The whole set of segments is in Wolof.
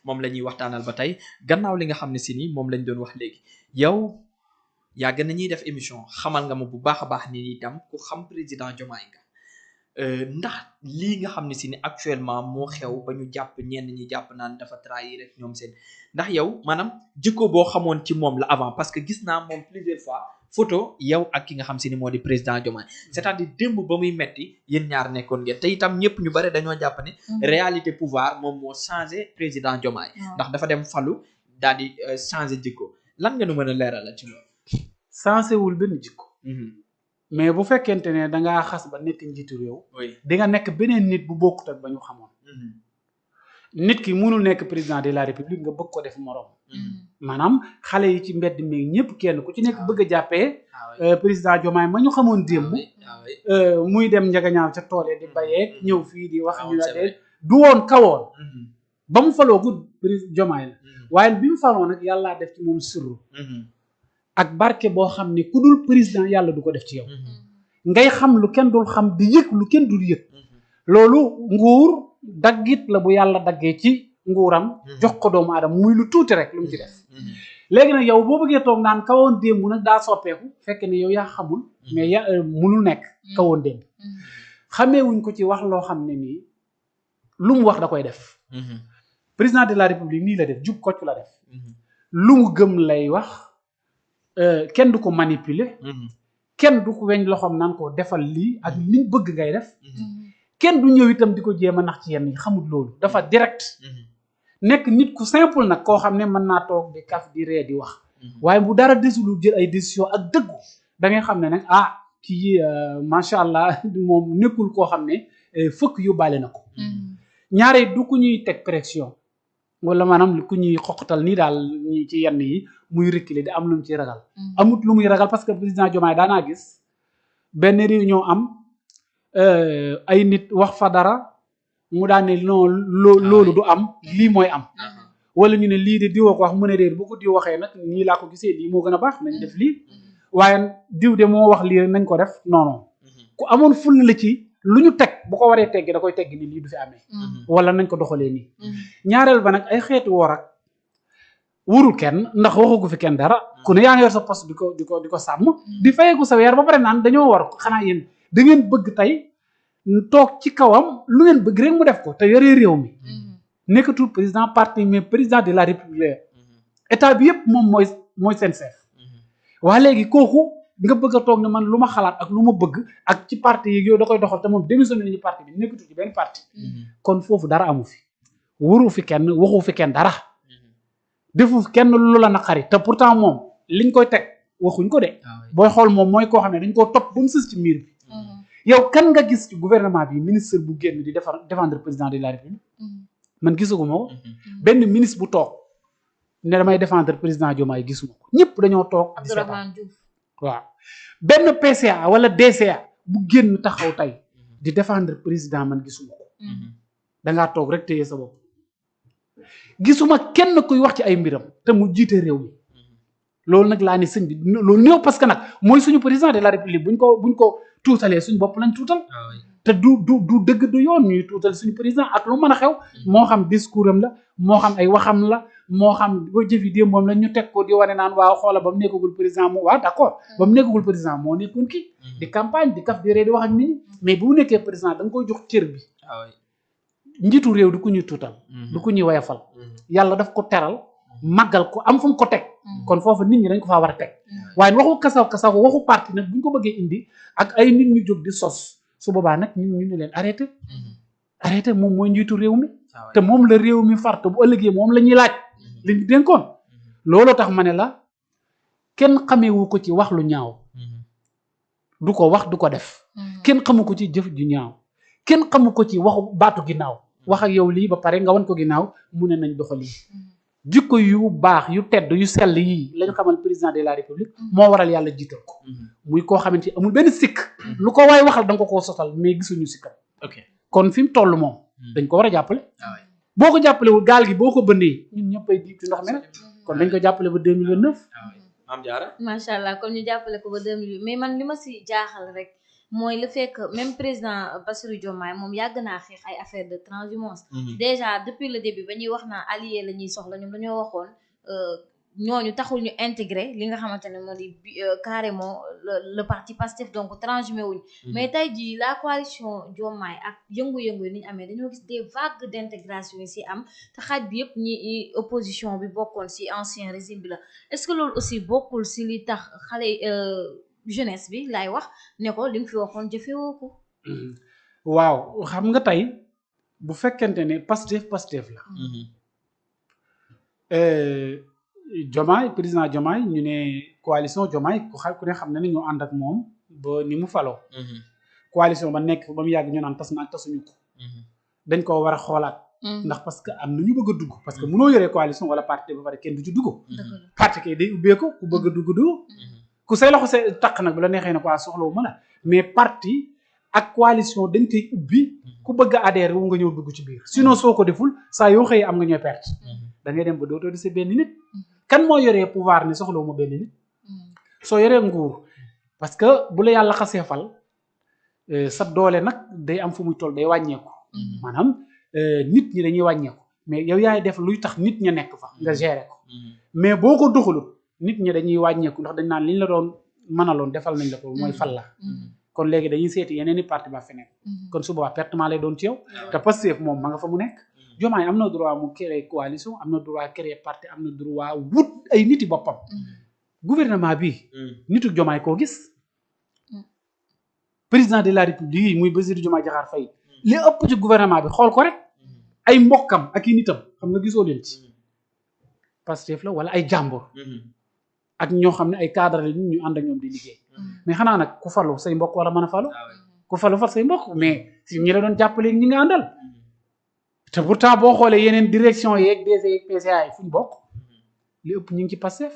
moom la ñuy waxtaanal ba tey gannaaw li nga xam ne si ni moom lañ doon wax léegi yow yàgg na ñuy def émission xamal nga ma bu baax a baax ni itam ku xam président Diomaye nga ndax lii nga xam ne si ni actuellement moo xew ba ñu jàpp ñenn ñi jàpp naan dafa trahir rek ñoom seen ndax yow maanaam jikko boo xamoon ci moom la avant parce que gis naa moom plusieurs fois photo yow ak ki nga xam si ni moo di président Diomaye c'est-à-dire démb ba muy metti yéen ñaar nekkoon ngeen te itam ñëpp ñu bare dañoo jàpp ne réalité pouvoir moom moo changé président Diomaye ndax dafa dem falu daal di changé jikko lan nga nu mën a leeral la ci loolu changé wul benn jikko mais bu fekkente ne dangaa xas ba nekk njiitu réew di nga nekk beneen nit bu bokkut ak ba ñu xamoon nit ki mënul nekk président de la république nga bëgg ko def moroom maanaam xale yi ci mbedd mi ñëpp kenn ku ci nekk bëgg a jàppee président Diomaye ma ñu xamoon démb muy dem njagañaaw ca tool di bayeeg ñëw fii di wax ñu la de du woon kawoon ba mu faloo gud président Diomaye la waaye bi mu faloo nag yàllaa def ci moom sirru ak barke boo xam ne ku dul président yàlla du ko def ci yow ngay xam lu kenn dul xam di yëg lu kenn dul yëg loolu nguur daggit la bu yàlla daggee ci nguuram jox ko doomu aadama muy lu tuuti rek lu mu ci def léegi nag yow boo bëggee toog naan kawoon démb nag daa soppeeku fekk ne yow yaa xamul mais ya munul nekk kawoon démb xamee wuñ ko ci wax loo xam ne nii lu mu wax da koy def président de la république nii la def jub kocc la def lu mu gëm lay wax kenn du ko manipuler kenn du ko weñ loxoom naan ko defal lii ak liñ bëgg ngay def kenn du ñëw itam di ko jéem a nax ci yenn yi xamul loolu dafa direct nekk nit ku simple nag koo xam ne mën naa toog di kaf di ree di wax waaye bu dara desul jël ay décision ak dëggu da ngay xam ne nag ah kii macha allah moom nekkul koo xam ne fëkk yóbbaale na ko ñaare du ku ñuy teg pression wala maanaam ku ñuy xoqatal nii daal ñi ci yenn yi muy reculer di am lu mu ciy ragal amut lu muy ragal parce que président Diomaye daanaa gis benn réunion am ay nit wax fa dara mu daan ne non loolu du am lii mooy am wala ñu ne lii de diwoo ko wax mu ne déer bu ko diw waxee nag nii laa ko gisee lii moo gën a baax nañ def lii waaye diw de moo wax lii nañ ko def non non ku amoon ful la ci lu ñu teg bu ko waree teggi da koy teggi ni lii du fi amee wala nañ ko doxalee nii ñaareel ba nag ay xeeti woor ak wurul kenn ndax waxagu fi kenn dara ku ne yaa ngi yor sa poste di ko sàmm di fayeeku sa weer ba pare naan dañoo war xanaa yéen da ngeen bëgg tey toog ci kawam lu ngeen bëgg rek mu def ko te yoree réew mi nekkatul président parti mais président de la république état bi yëpp moom mooy seen chef waa léegi kooku nga bëgg a toog ne man lu ma xalaat ak lu ma bëgg ak ci parti yi yooyu da koy doxal te moom démissionné nañu parti bi nekkatul ci benn parti kon foofu dara amu fi wuru fi kenn waxu fi kenn dara defu kenn lu la naqari te pourtant moom liñ koy teg waxuñ ko de booy xool moom mooy koo xam ne dañ koo topp ba mu sës ci miir bi yow kan nga gis ci gouvernement bi ministre bu génn di défendre président de la république man gisuguma ko benn ministre bu toog ne damay défendre président Diomaye gisuma ko ñëpp dañoo toog di seetaan waaw benn PCA wala DCA bu génn taxaw tey di défendre président man gisuma ko dangaa toog rek téye sa bopp gisuma kenn kuy wax ci ay mbiram te mu jiite réew mi loolu nag laa ni sëñ bi loolu néew parce que nag mooy suñu président de la république buñ ko tuutalee suñu bopp lañ tuutal te du dëgg du yoon ñuy tuutal suñu président ak lu mën a xew moo xam discours am la moo xam ay waxam la moo xam ba jëfi démb moom la ñu teg ko di wane naan waaw xoola ba mu nekkagul président moo waaw d'accord ba mu nekkagul président moo nekkoon kii di campagne di kaf di ree di wax ak nit ñi mais bu nekkee président da nga koy jox cër bi njiitu réew du ku ñuy tuutal du ku ñuy wayafal yàlla daf ko teral màggal ko am fu mu ko teg kon foofu nit ñi dañ ko faa war a teg waaye waxu kasaw waxu parti nag bu ñu ko bëggee indi ak ay nit ñu jóg di sos su boobaa nag ñu ne leen arrêté moom mooy njiitu réew mi te moom la réew mi far te bu ëllëgee moom la ñuy laaj li ñu dénkoon looloo tax ma ne la kenn xameewu ko ci wax lu ñaaw du ko wax du ko def kenn xamu ko ci jëf ju ñaaw kenn xamu ko ci waxu baatu ginnaaw wax ak yow lii ba pare nga wan ko ginnaaw mu ne nañ doxal lii jikko yu baax yu tedd yu sell yii lañ xamal président de la république moo waral yàlla jiital ko muy koo xamante amul benn sikk lu ko waay waxal da nga ko koo sotal mais gisuñu sikkam kon fi mu toll moom dañ ko war a jàppale boo ko jàppalewul gaal gi boo ko bënnee ñun ñëppay diig ci ndox mi nag kon dañ ko jàppale ba 2029 am jaara macha allah kon ñu jàppale ko ba 2008 mais man li ma si jaaxal rek mooy le fait que même président Bassirou Diomaye moom yàgg naa xeex ay affaire de transhumance déjà depuis le début ba ñuy wax naa allié la ñuy soxla ñoom dañoo waxoon ñooñu taxul ñu intégré li nga xamante ne moo di carrément le parti Pastef donc transhumé wuñ mais tey jii la coalition Diomaye ak yëngu-yëngu yi ni ñu amee dañoo gis des vagues d'intégration yi si am te xaaj bi yëpp ñi opposition bi bokkoon si ancien régime bi la est-ce que loolu aussi bokkul si li tax xale jeunesse bi laay wax ne ko li nga fi waxoon jëfewoo ko waaw xam nga tey bu fekkente ne Pastef la Diomaye président Diomaye ñu ne coalition Diomaye ku ne xam na ne ñu ànd ak moom ba ni mu faloo coalition ba nekk ba mu yàgg ñu naan tas naa tasuñu ko dañ ko war a xoolaat ndax parce que am na ñu bëgg a dugg parce que mënoo yoree coalition wala parti ba pare kenn du ci dugg parti kay day ubbee ko ku bëgg a dugg dugg ku say loxo say taq nag bu la neexee ne quoi soxlawu ma la mais parti ak coalition dañ koy ubbi ku bëgg a adhéré wu nga ñëw dugg ci biir sinon soo ko deful saa yoo xëyee am nga ñooy perte da ngay dem ba dootoo di sa benn nit kan moo yoree pouvoir ni soxlawu ma benn nit soo yoree nguur parce que bu la yàlla xasee fal sa doole nag day am fu muy toll day wàññeeku maanaam nit ñi dañuy wàññeeku mais yow yaay def luy tax nit ña nekk fa nga gérer ko mais boo ko doxalut nit ñi dañuy wàññeeku ndax dañ naan liñ la doon mënaloon defal nañ la ko mooy fal la kon léegi dañuy seeti yeneen i parti ba fi nekk kon su boobaa pertement lay doon ci yow te Pastef moom ma nga fa mu nekk Diomaye am na droit mu créer coalition am na droit créer parti am na droit wut ay niti boppam gouvernement bi nitu Diomaye koo gis président de la république muy Bassirou Diomaye Diakhar Faye li ëpp ci gouvernement bi xool ko rek ay mbokkam ak i nitam xam nga gisoo leen ci Pastef la wala ay jàmbur ak ñoo xam ne ay cadre la ñu ànd ak ñoom di liggéey mais xanaa nag ku falu say mbokk wala mën a falu ku falu fal say mbokk mais si ñi la doon jàppale ñi nga àndal te pourtant boo xoolee yeneen direction yeeg DG yeeg PCA yi fu ñu bokk li ëpp ñu ngi ci Pastef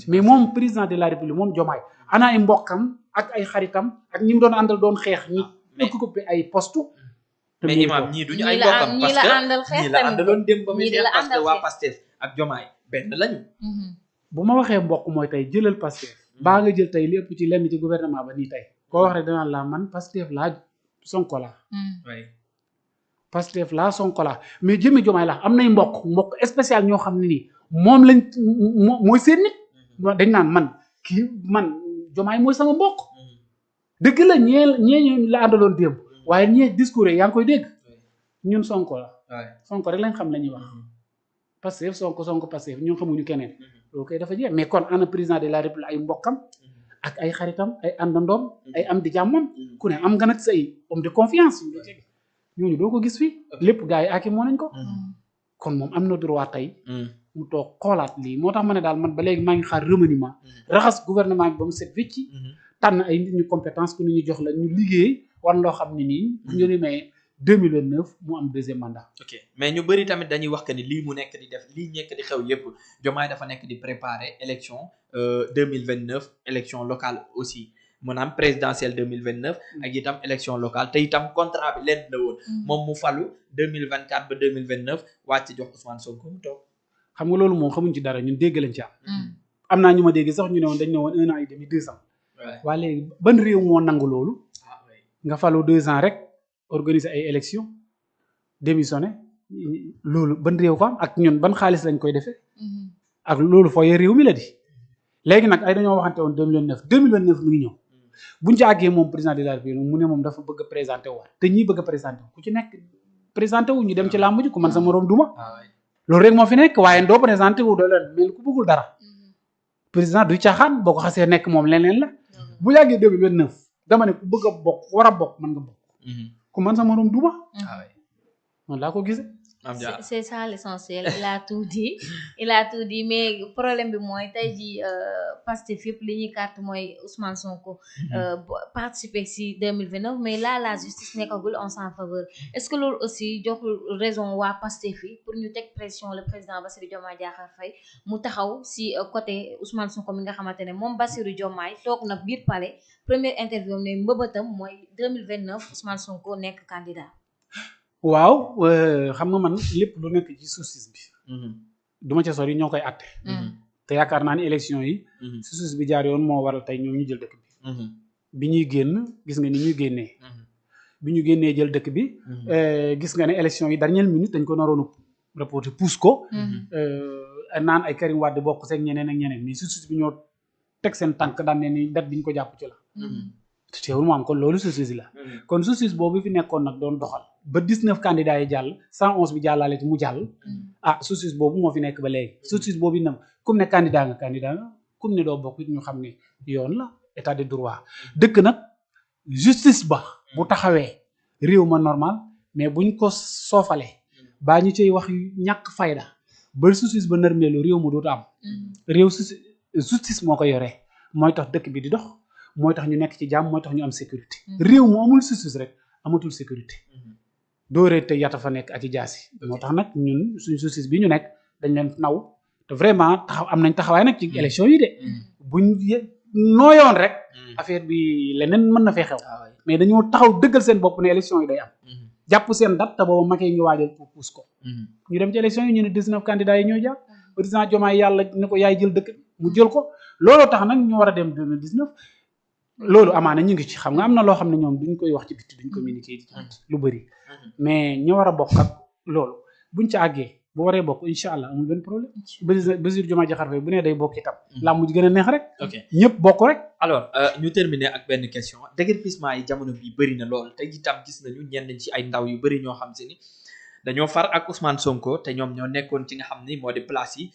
mais moom président de la république moom Diomaye ana ay mbokkam ak ay xaritam ak ñi mu doon àndal doon xeex ñi occupé ay poste mais imam ñii duñu ay mbokkam parce que ñii la àndaloon dem ba muy xeex parce que waa Pastef ak Diomaye benn lañu bu ma waxee mbokk mooy tey jëlal Pastef baa nga jël tey li ëpp ci lenn ci gouvernement ba nii tey koo wax rek danaan la man Pastef laa Sonko laa Pastef laa Sonko laa mais jëmmi Diomaye laa am nay mbokk spécial ñoo xam ne nii moom lañ mooy seen nit dañ naan man kii man Diomaye mooy sama mbokk dëgg la ñee la àndaloon démb waaye ñee discours yaa ngi koy dégg ñun Sonko la Sonko rek lañ xam la ñuy wax Pastef Sonko Pastef ñun xamuñu keneen loolu koy dafa jeex mais kon ana président de la république ay mbokkam ak ay xaritam ay àndandoom ay am di jàmmam ku ne am nga nag say homme de confiance ñooñu doo ko gis fii lépp gars yi aki moo nañ ko kon moom am na droit tey mu toog xoolaat lii moo tax ma ne daal man ba léegi maa ngi xaar remaniement raxas gouvernement bi ba mu set wecci tànn ay nit ñu compétence ku ñu jox la ñu liggéey war loo xam ne nii bu ñu demee 2029 mu am deuxième mandat. ok mais ñu bëri tamit dañuy wax que ni lii mu nekk di def lii nekk di xew yépp Diomaye dafa nekk di préparer élection 2029 élection locale aussi maanaam présidentielle 2029 ak itam élection locale te itam contrat bi leen la woon moom mu falu 2024 ba 2029 wàcc jox Ousmane Sonko mu toog xam nga loolu moom xamuñ ci dara ñun dégg lañ ci am naa ñu ma dégg sax ñu ne woon dañ ne woon 1 an et demi 2 ans waa léegi ban réew moo nangu loolu nga falu 2 ans rek organiser ay élection démissionné loolu ban réew ko am ak ñun ban xaalis lañ koy defee ak loolu fooyee réew mi la di léegi nag ay dañoo waxante woon 2029 mi ngi ñëw buñ ci àggee moom président de la République mu ne moom dafa bëgg a présenté wu te ñii bëgg a présenté ku ci nekk présenté wu ñu dem ci làmb ji ku man sa morom duma loolu rek moo fi nekk waaye doo présenté wu doo leen mel ku bëggul dara président du caaxaan boo ko xasee nekk moom leneen la bu yàggee 2029 dama ne ku bëgg a bokk war a bokk mën nga bokk ku man sa morom duma noonu laa ko gisee c'est ça l'essentiel il a tout dit mais problème bi mooy tey jii Pastef fépp li ñuy carte mooy Ousmane Sonko participer si 2029 mais là la justice nekkagul en sa faveur est-ce que loolu aussi joxul raison waa Pastef yi pour ñu teg pression le président Bassirou Diomaye Diakhar Faye mu taxaw si côté Ousmane Sonko mi nga xamante ne moom Bassirou Diomaye toog na biir palais première interview ne mbëbëtam mooy 2029 Ousmane Sonko nekk candidat waaw xam nga man lépp lu nekk ci justice bi duma ca sori ñoo koy àtte te yaakaar naa ni élection yi justice bi jaar yoon moo waral tey ñoom ñu jël dëkk bi bi ñuy génn gis nga ni ñuy génnee bi ñu génnee jël dëkk bi gis nga ne élection yi dernière minute dañ ko naroon reporter pousse ko naan ay Karim Wade bokk seeg ñeneen ak ñeneen mais justice bi ñoo teg seen tànk daan ne ni date bi ñu ko jàpp ci la teewul mu am kon loolu justice la kon justice boobu fi nekkoon nag doon doxal ba 19 candidats yi jàll 111 bi jàllaale ci mu jàll justice boobu moo fi nekk ba léegi justice boobu itam comme ne candidat nga comme ne doo bokk it ñu xam ne yoon la état de droit dëkk nag justice ba bu taxawee réew ma normal mais buñ ko soofalee baa ñu ciy wax ñàkk fayda ba justice ba nërmeelu réew mu dootu am réew justice moo ko yoree mooy tax dëkk bi di dox mooy tax ñu nekk ci jàmm mooy tax ñu am sécurité réew mu amul justice rek amatul sécurité dooree te yata fa nekk ak i jaasi moo tax nag ñun suñu justice bi ñu nekk dañ leen naw te vraiment taxaw am nañ taxawaay nag ci élection yi de buñ nooyoon rek affaire bi leneen mën na fee xew mais dañoo taxaw dëggal seen bopp ne élection yi day am jàpp seen date te booba Macky ngi waajal pour pousse ko ñu dem ci élection yi ñu ne 19 candidats yi ñooy jàpp président Diomaye yàlla ne ko yaay jël dëkk mu jël ko looloo tax nag ñu war a dem 2019 loolu amaana ñu ngi ci xam nga am na loo xam ne ñoom duñ koy wax ci bitti duñ communiquer lu bëri mais ñu war a bokk ak loolu buñ ci àggee bu waree bokk incha allah amul benn problème Bassirou Diomaye Diakhar Faye bu nee day bokk itam laa mujj gën a neex rek ñëpp bokk rek alors ñu terminer ak benn question déguerpissement yi jamono bi bëri na lool te itam gis nañu ñenn ci ay ndaw yu bëri ñoo xam si ni dañoo far ak Ousmane Sonko te ñoom ñoo nekkoon ci nga xam ni moo di place yi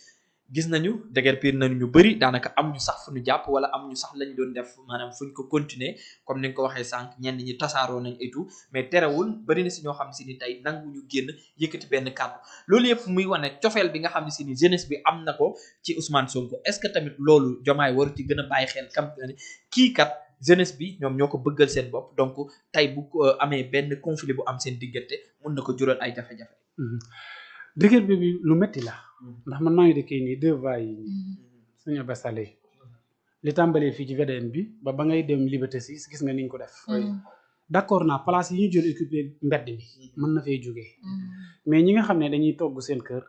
gis nañu déguerpir nañu ñu bëri daanaka am ñu sax fu ñu jàpp wala am ñu sax lañ doon def maanaam fuñ ko continuer comme ni nga ko waxee sànq ñenn ñi tasaaroo nañ et tout mais terewul bëri na si ñoo xam si ni tey nangu ñu génn yëkkati benn kàddu loolu yëpp muy wane cofeel bi nga xam ne si ni jeunesse bi am na ko ci Ousmane Sonko est-ce que tamit loolu Diomaye waru ci gën a bàyyi xel kam kii kat jeunesse bi ñoom ñoo ko bëggal seen bopp donc tey bu amee benn conflit bu am seen diggante mun na ko jural ay jafe-jafe. déguerpi bi lu métti la. ndax man maa ngi dëkkee nii deux voies yi suñu besale li tàmbalee fii ci VDN bi ba ngay dem Liberté 6 gis nga niñ ko def d'accord naa place yi ñu jël occupé mbedd mi mën na fay jógee mais ñi nga xam ne dañuy togg seen kër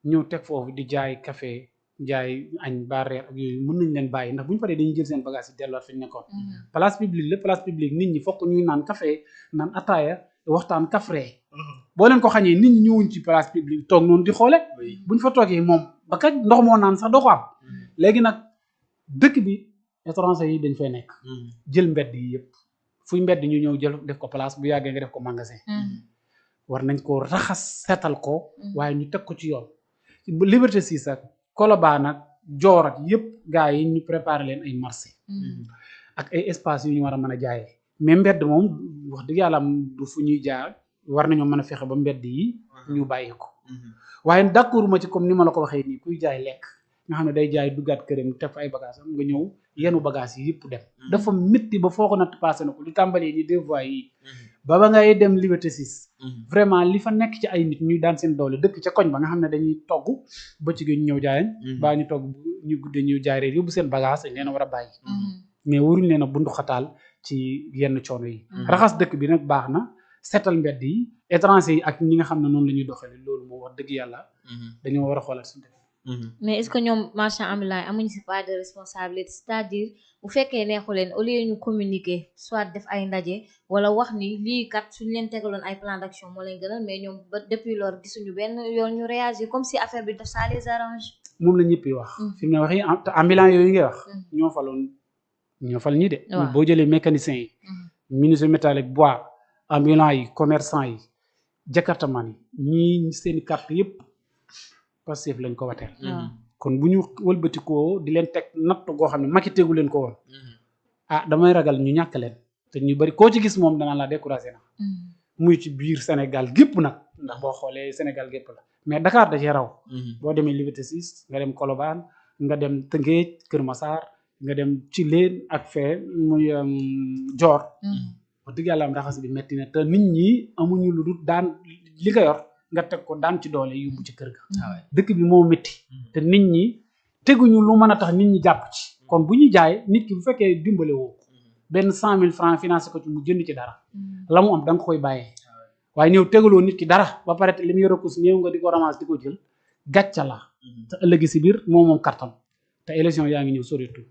ñëw teg foofu di jaay café jaay añ ba reer ak yooyu mën nañ leen bàyyi ndax bu ñu paree dañuy jël seen bagage yi delluwaat fi ñu nekkoon place publique la place publique nit ñi fokk ñuy naan café naan ataaya waxtaan kafree boo leen ko xañee nit ñi ñëwuñ ci place publique toog noonu di xoole buñ fa toogee moom ba kat ndox moo naan sax doo ko am léegi nag dëkk bi étranger yi dañ fay nekk jël mbedd yi yëpp fuy mbedd ñu ñëw jël def ko place bu yàggee nga def ko magasin war nañ ko raxas seetal ko waaye ñu teg ko ci yoon Liberté 6 ak Colobane ak Dior ak yëpp gars yi ñu préparé leen ay marché ak ay espace yu ñu war a mën a jaayee mais mbedd moom wax dëgg yàlla du fu ñuy jaar war nañoo mën a fexe ba mbedd yi ñu bàyyi ko waaye d'accord ma ci comme ni ma la ko waxee nii kuy jaay lekk nga xam ne day jaay duggaat këram teg fa ay bagage am nga ñëw yenu bagage yi yëpp dem dafa métti ba foo ko natt passé na ko li tàmbalee ni deux voies yi ba ngay dem Liberté 6 vraiment li fa nekk ci ay nit ñuy daan seen doole dëkk ca koñ ba nga xam ne dañuy togg bëccëg ñu ñëw jaayañ baa ñu togg ñu guddee ñu jaay reer yóbbu seen bagage dañ leen a war a bàyyi mais waruñ leen a bundu xataal ci yenn coono yi raxas dëkk bi nag baax na seetal mbedd yi étranger yi ak ñi nga xam ne noonu la ñuy doxale loolu moo wax dëgg yàlla dañoo war a xoolaat suñu def mais est-ce que ñoom marchand ambulant yi amuñu si pas de responsabilité c'est-à-dire bu fekkee neexu leen au lieu ñu communiquer soit def ay ndaje wala wax ni lii kat suñu leen tegaloon ay plan d'action moo leen gënal mais ñoom ba depuis lors gisuñu benn yoon ñu réagir comme si affaire bi def ça les arrange moom la ñëpp wax fi mu ne waxi ambulant yooyu ngay wax ñoo fal ñi de boo jëlee mécaniciens yi menuisier métallique bois ambulant yi commerçant yi jakartaman yi ñii seeni carte yëpp Pastef lañ ko wateel kon bu ñu wëlbatikoo di leen teg natt goo xam ne Macky tegu leen ko woon damay ragal ñu ñàkk leen te ñu bari koo ci gis moom danaa la découragé na muy ci biir Sénégal gépp nag ndax boo xoolee Sénégal gépp la mais Dakar da cee raw boo demee Liberté 6 nga dem Colobane nga dem Tëngéej Kër Massar nga dem ci leen ak fee muy Dior wax dëgg yàlla am raxas bi metti na te nit ñi amuñu lu dul daan li nga yor nga teg ko daan ci doole yóbbu ci kër ga dëkk bi moo métti te nit ñi teguñu lu mën a tax nit ñi jàpp ci kon bu ñuy jaay nit ki bu fekkee dimbale woo benn 100 000 francs financé ko ci mu jënd ci dara la mu am da nga koy bàyyee waaye ñëw tegaloo nit ki dara ba pare te li mu yore ko si ñëw nga di ko ramas di ko jël gàcca la te ëllëgi si biir moom kartam te élection yaa ngi ñëw soritu